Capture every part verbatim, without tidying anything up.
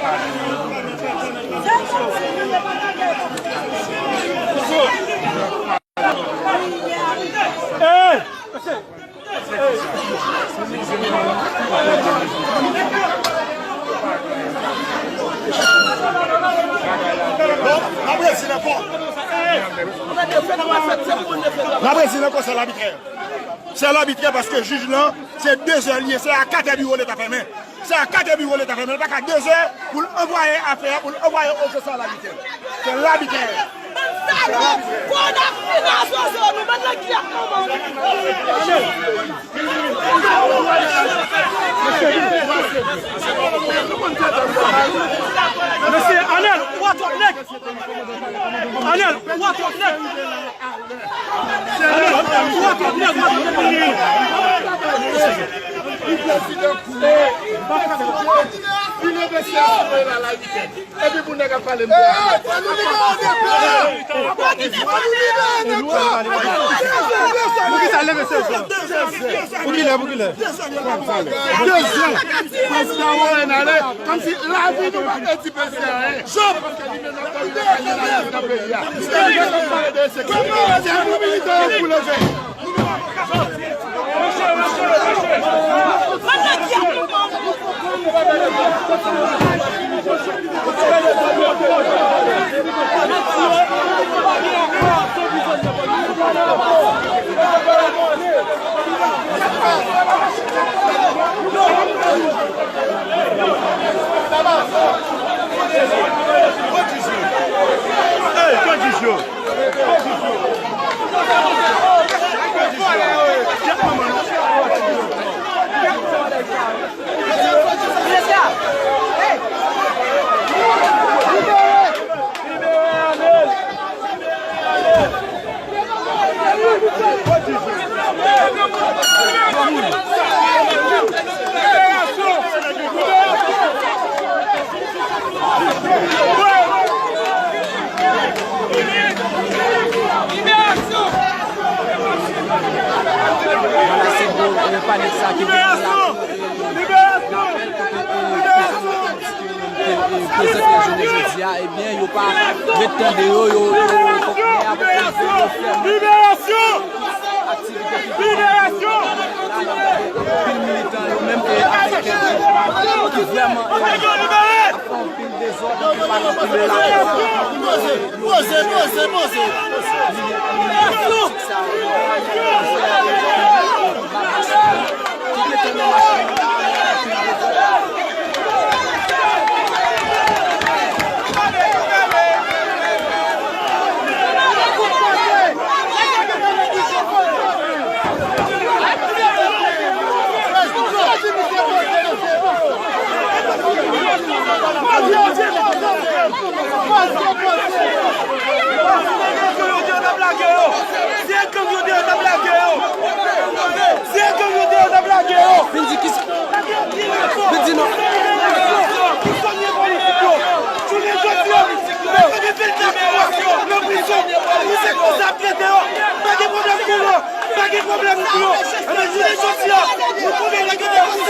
Hey! Bon, n ap rezi nan kò. N ap rezi nan kò, se labitrè. Se labitrè paske jij lan, se de zè li ye, se a kat è biwo l ta fèmen. Se a kat è biwo l ta fèmen. Li pa ka de zè pou l anvwaye afè a, pou l anvwaye oke sa labitrè. Se labitrè. Bann salòp! Fò n ap fini a zozo nou, bann nèg ki ap manman. Mesye, Anèl, ou a twòp nèg. Anèl, ou a twòp nèg. Anèl, ou a twòp nèg, ou a twòp nèg. Li prezidan kou. Li leve sèl sou la, la, li fè. Epi pou nèg ap pale m de Anèl. Pou ki sa leve sèl? Pou kilè, pou kilè? Prezidan Warren ale, kòmsi lavi nou pa te di prezidan anyen. Paske li menm ap pale nan peyi a. Se li k ap pale de sekirite. Se pou militan yo pou leve. Vwala, se bon, e, panèl sa ki gen la. Liberasyon! Liberasyon! Prezante jounen jodi a, ebyen, yo pa ret tande yo, yo, yo, yo, yo fèmen aktivite ki te gen la, anpil militan yo menm, e, avèk, e, ki vrèman, e, ap fè anpil dezòd, anpil pa nan koulè la. Poze, poze, poze, poze. Si e gang yo te ye, yo t ap lage yo. Si e gang yo te ye, yo t ap lage yo. Vin di kisa? Vin di non. Prizonye politik yo. Jounen jodi a, yo mete yo nan prizon. Pou se konsa ap trete yo. Pa gen pwoblèm kouran. Pa gen pwoblèm dlo. Ebyen, jounen jodi a, nou konnen nèg yo te konn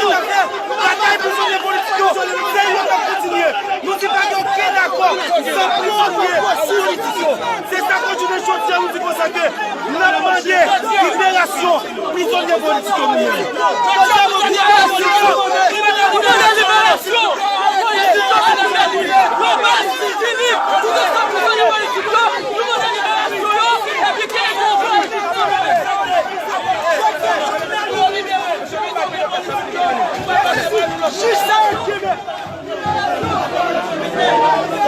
sou batay prizonye politik yo. Se yo k ap kontinye. Nou di pa gen okenn akò san prizonye politik yo. Se sa k fè jounen jodi a nou di konsa ke n ap mande liberasyon prizonye politik yo nou ye. Liberasyon! Liberasyon! Liberasyon! Liberasyon! Liberasyon! Liberasyon! Liberasyon! Liberasyon! Liberasyon! Liberasyon!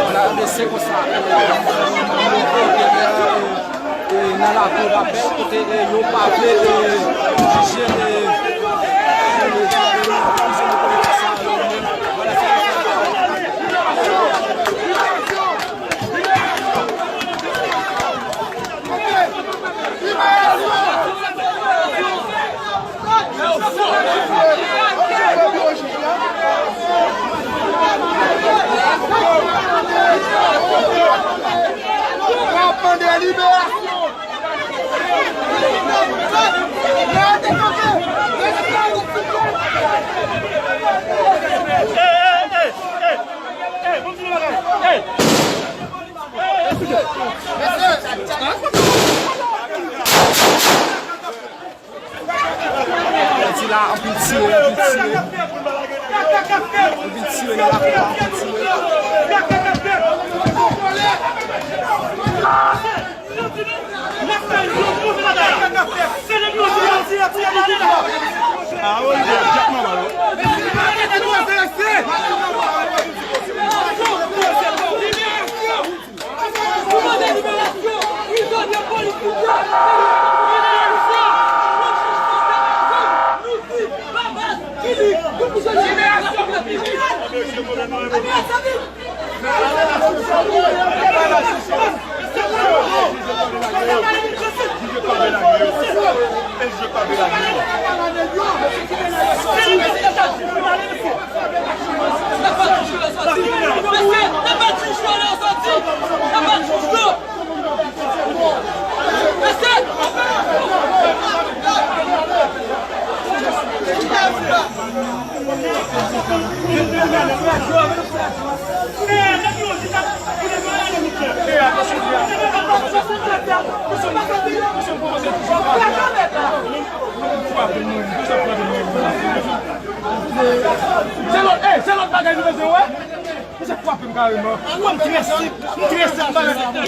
Vwala, ebyen, se konsa. E, nan lakou rapèl, kote, e, yo pa vle, e, jije, e, e, prizonye politik sa yo menm. Vwala, se konsa. N ap mande liberasyon! Arete kanpe! Anpil tire, anpil tire. Anpil tire nan lakou a, anpil tire. Nou mande liberasyon prizonye politik yo. Liberasyon! Nou di Babas, Kilik, tout prizonye politik. Se lòt, eh, se lòt bagay nou bezwen wè. Mesye frape m kareman. Mwen m trese, m trese m bagay. Frape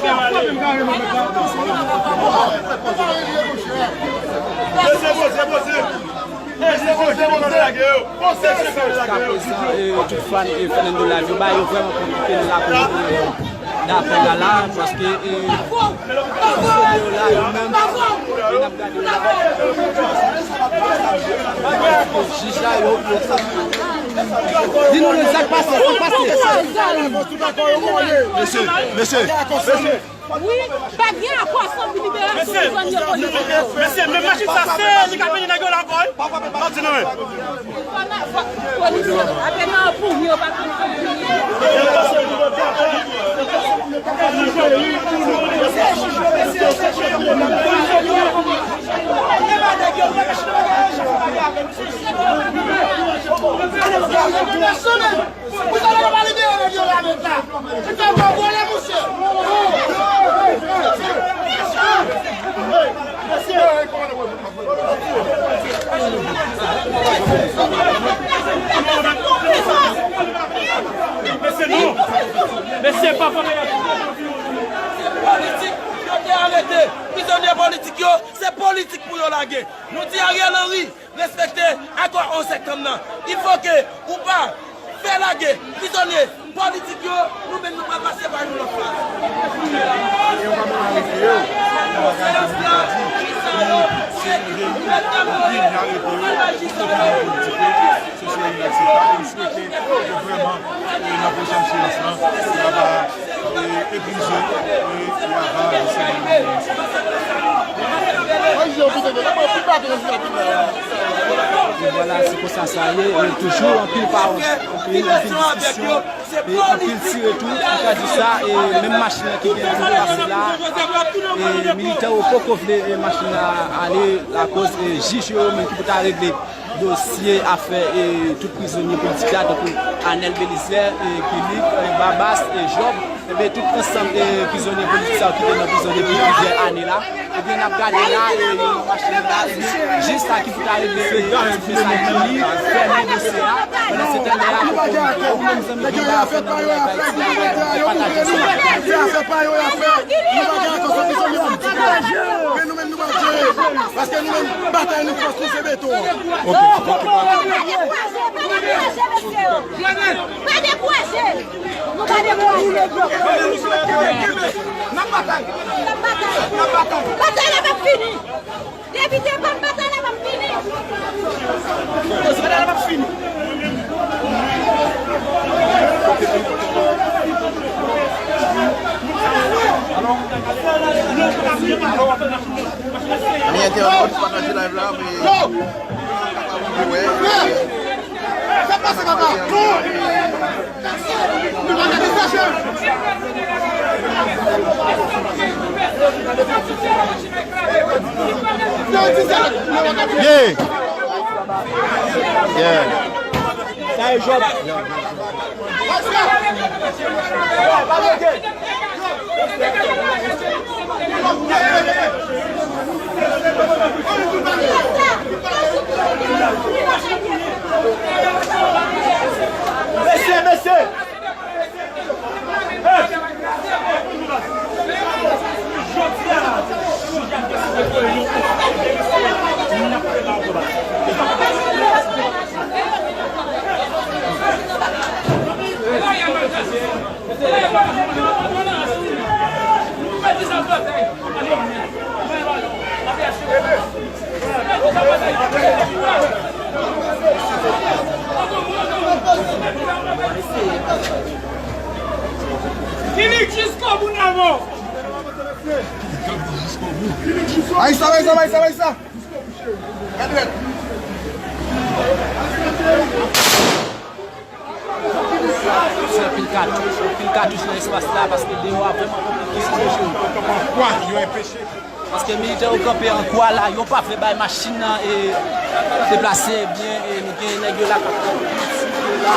m kareman, mesye. Poze, poze, poze. Poze, poze, poze. Poze, poze, poze. Jiska prezan, eh, tout fan, eh, Fernando Live yo, ba yo vrèman konplike nan lakou, eh, dapè la la, paske, eh, yo la, yo menm, eh, n ap gade yo la. Jij la, yo, yo, di nou sa k pase, sa k pase. Mesye, mesye, mesye. Wi, pa gen akò san liberasyon prizonye politik yo. Mesye, men majistra se li k ap mennen nèg yo la ankò, wi. Pa di non, men. Polis yo, apre nan pouri yo, pa konn sa pou yo. Pou sa nou pa libere nèg yo la menm la. Pou sa nou pa vole misye. Mesye, non. Mesye, pa fè politik yo te arete. Prizonye politik yo, se politik pou yo lage. Nou di Ariel Henry, respekte akò onz septanm nan. Il faut que ou pa fè lage prizonye politik yo, nou menm nou pral pase pa yon lòt faz. Seyans la, jis sa yo, se ki gouvènman yo, pral bay jis sa yo. Se yon inakseptab. E m swete ke vrèman, e, nan pwochèn seyans lan, y a pa, e, epuize, e, y a pa, e, se E vwala, se konsa sa ye, e toujou anpil pawòl, anpil, anpil diskisyon, e anpil tire tou, pou ta di sa, e menm machin nan ki gen pou pase la, e militè yo poko vle, e machin nan ale, lakoz, e jij yo, yo menm ki pou ta regle dosye afè, e tout prizonye politik la, tankou Anel Belizaire, e Kilik, e Babas, e Job, Ebyen, tout ansanm, e, prizonye politik sa yo ki te nan prizon depi plizyè ane la, ebyen, n ap gade la, e, yo nan machin la, ebyen, jij sa ki pou ta regle, e, ti mesaj li, fèmen dosye a, pandan se tan lè a poko rive. Ou menm zanmi, ki bay afè nan lè a, pataje sa. Se afè pa yo y ap fè. Nou pa gen akò san prizonye politik yo. Men nou menm, nou pa jere. Paske nou menm, batay nou, fòs nou, se beton an. Ok. Pa dekouraje, mesye yo. Pa dekouraje. Nou pa dekouraje. N ap batay. N ap batay. N ap batay. Batay la p ap fini. Depite, ban m batay la p ap fini. Batay la p ap fini. Ni entènot ki pataje live la, men Sa pase, papa. Yeah. Yeah. Sa e jòb. Mesye, mesye! Fini jiskobou, Navo! Ayisa, ayisa, ayisa, ayisa! Anpil katouch, anpil katouch nan espas la, paske deyò a vrèman konplike, mesye. Kwa, yo enpeche. Paske militè yo kanpe an kwa la, yo pa vle bay machin nan e deplase byen, e nou gen nèg yo la k ap sirkile la.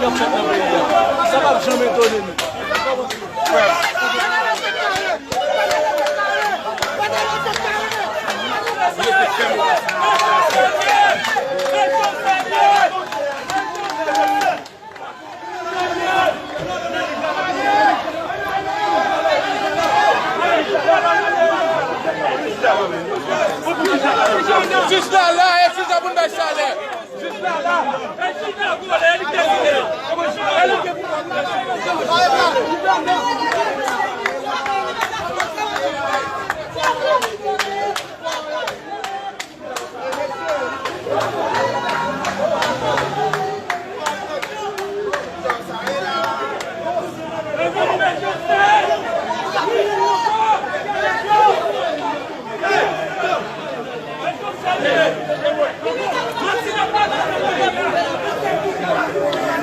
Sa p ap janm etone nou. Jis la la, e jis la pou n bay chalè. Jis la la.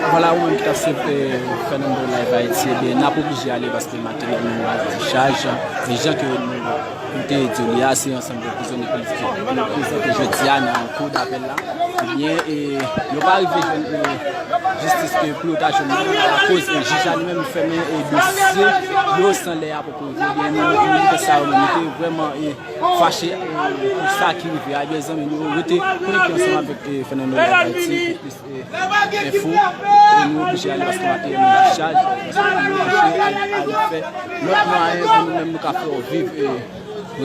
Vwala, ou menm ki t ap swiv, eh, Fernando Live Haïti, ebyen, n ap oblije ale paske materyèl nou an chaj. E jan ke nou, nou te di w li a, se ansanm de prizonye politik yo prezante jodi a nan kou dapèl la. Ebyen, e, yo pa rive jwenn, e, jistis ke pou yo ta jwenn nan akoz, e, jij la li menm fèmen, e, dosye yo san lè a poko rive. Ebyen, nou, nou, nou, sa yo menm, nou te vrèman, e, fache, e, pou sa ki rive a. Ebyen, zanmi nou, rete konekte ansanm avèk, e, Fernando Live Haïti pou plis, e, enfo. E nou oblije ale paske materyèl nou an chaj. Nou oblije al, al fè lòt mwayen pou nou menm nou ka fè w viv, e,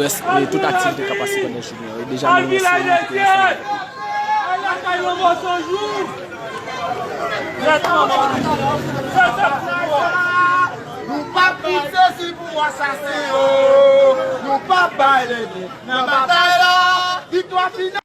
rès, e, tout aktivite k ap pase pandan jounen an. E deja nou remèsye nou ki te ansanm avèk nou. Nou p ap kite si pou asasen yo. Nou p ap bay lènmi nan batay la. Viktwa final.